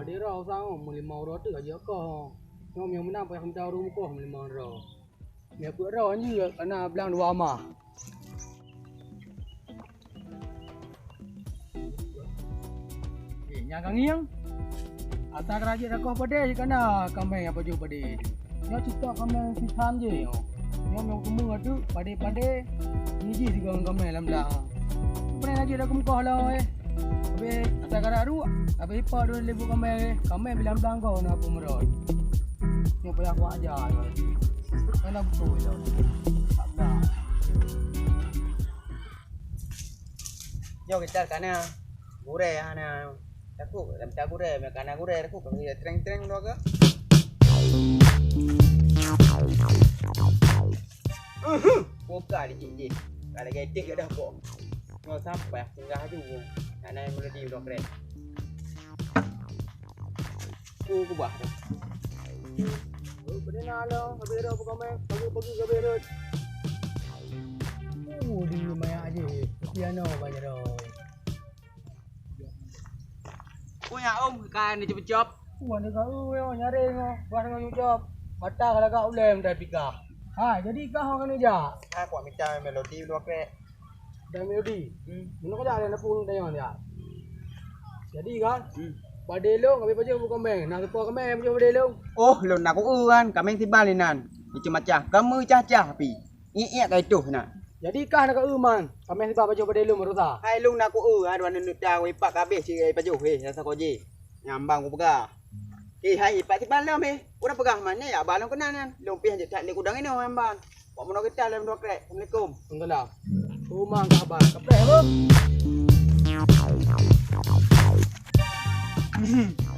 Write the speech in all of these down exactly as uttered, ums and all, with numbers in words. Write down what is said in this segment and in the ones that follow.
Padé droe usang, meulimong droe teuh ka jeuet koh. Nyoe nyang meunan payah mita ureueng mukoh meulimong droe. Nyang peuet droe nyoe ka na blang dua ama. Eh, nyang ka ngieng. Ata ka rajin dakoh padé, ka na kaméng nyang pajoh padé. Nyoe cutok kaméng sisam jih nyoe. Nyoe nyang keumeung atu padé-padé, niji sigoe ngon kaméng lam blang. Peue laju dah keumeukoh lom, eh. Habéh ata ka rot, habéh ipak dua lé bu kaméng, eh. Kaméng bilang blang goe na peue meurot. Nyoe payah kuat aja, eh. Kan dah beutôi lom. Tak dah. Nyoe gitar ka na gurèe hana. Takot lam ta gurèe, meuka na gurèe, takot ka treng-treng dua ke. Uhuh, buka licik jih. Ka lagèe tik dah kok. Nyoe sampai singgah aju. Nak naik melodi udah keren. Oh, kubah tu. Oh, pernah lo, habis dah bukan main. Pagi-pagi habis dah. Oh, di main aja. Piano banyak dah. Punya om kan ni cop-cop. Puan ni kau yo nyaring oh. Buat dengan cop. Mata kalau kau ulem dah pika. Ha, jadi kau akan uja. Aku minta melodi dua krek. Dan melodi. Hmm. Mana kau ada nak pun tanya dia. Jadi kan? Hmm. Padé lôn, habis pajoh bu kaméng. Nah, seupôt kaméng pajoh padé lôn. Oh, lôn nak kueu kan, kaméng siban inan. Macam-macam. Kaméng cah-cah pi. Iek-iek ka itoh na. Jadi kah na ka eu man, kaméng siban pajoh padé lôn meurasa. Hai lôn na kueu, ha dua neuk ta ipak ka habéh si pajoh hé, rasa ko jih. Nyambang kupeugah. Eh hai ipak siban lom hé. Udah peugah man nyan yak ba lôn keunan nyan. Lôn pih hanjeuet that lé kudang inoe nyambang. Wak meunoe geutan lom dua krek. Assalamualaikum. Waalaikumsalam. Rumah ka ba. Kapreh apa?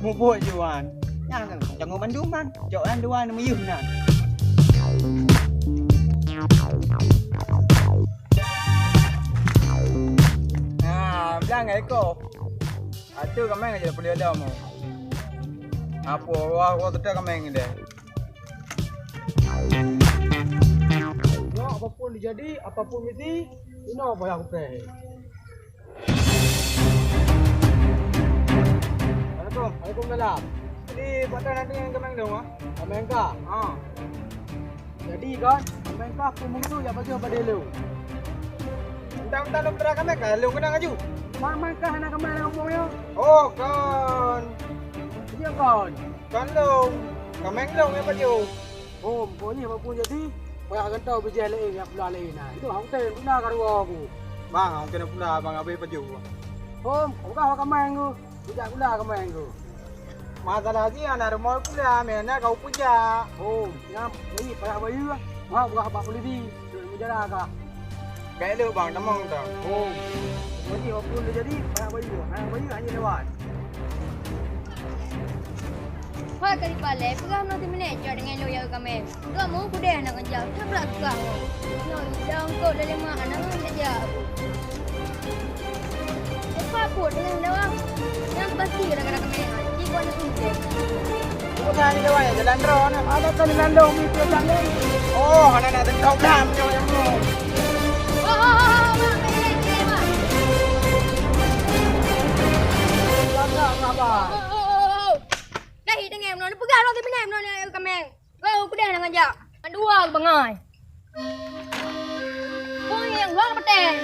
Mubuet Juan. Nyang kan jangan mandum kan. Cok kan dua ni meyuh na. Nah, bilang ngai ko. Atu kameng aja boleh ada mau. Apa wah wah kita kameng ni deh. Nyoe apapun dijadi, apapun misi, inoe payah kupreh. Assalamualaikum. Waalaikumsalam. Jadi, buat tanah ni yang kameng dong ah? Kameng kah? Ha. Jadi kan, kameng kah pun musuh yang bagi pada lu. Entah-entah lu pernah kameng kah? Lu kenal aju? Kameng kah anak kameng yang ngomong ya? Oh, kan. Iya kan. Kan long, kameng long nyang pajoh. Oh, pokoknya apapun jadi, payah gantau bijéh laén nyang pula laén nah. Itu hang tem pula ka ruwa ku. Bang, hang kena pula bang abéh pajoh. Hom, buka kameng ku. Bujak pula kameng ku. Masalah jih anak rumoh pula, meunan kau pujak. Hom, nyang jadi payah bayeue. Mau buka bak polisi. Duduk di penjara kah? Bèk lé bang, tamong teuh. Oh. Jadi, walaupun dah jadi, banyak bayu. Banyak bayu, hanya lewat. Hoi, kali palai, peugah meunan siminèk jok deungon lawyer kameng. Dua mu pudeh anak keujah, tak berat gah. Nyoe, dalam kok dalam mak, anak ngon keujah. Lepas pun dengan dawa, yang pasti kadang-kadang kameng. Cik, kau nak pun. Bukan di luar ya, jalan droe nah. Ada kan jalan dong di jalan dong. Oh, anak-anak tentang dam nyoe yang mau. Oh, oh, oh, oh, mak, mak, mak, mak, mak. Wah, bangai. Pui nyang luang bateng.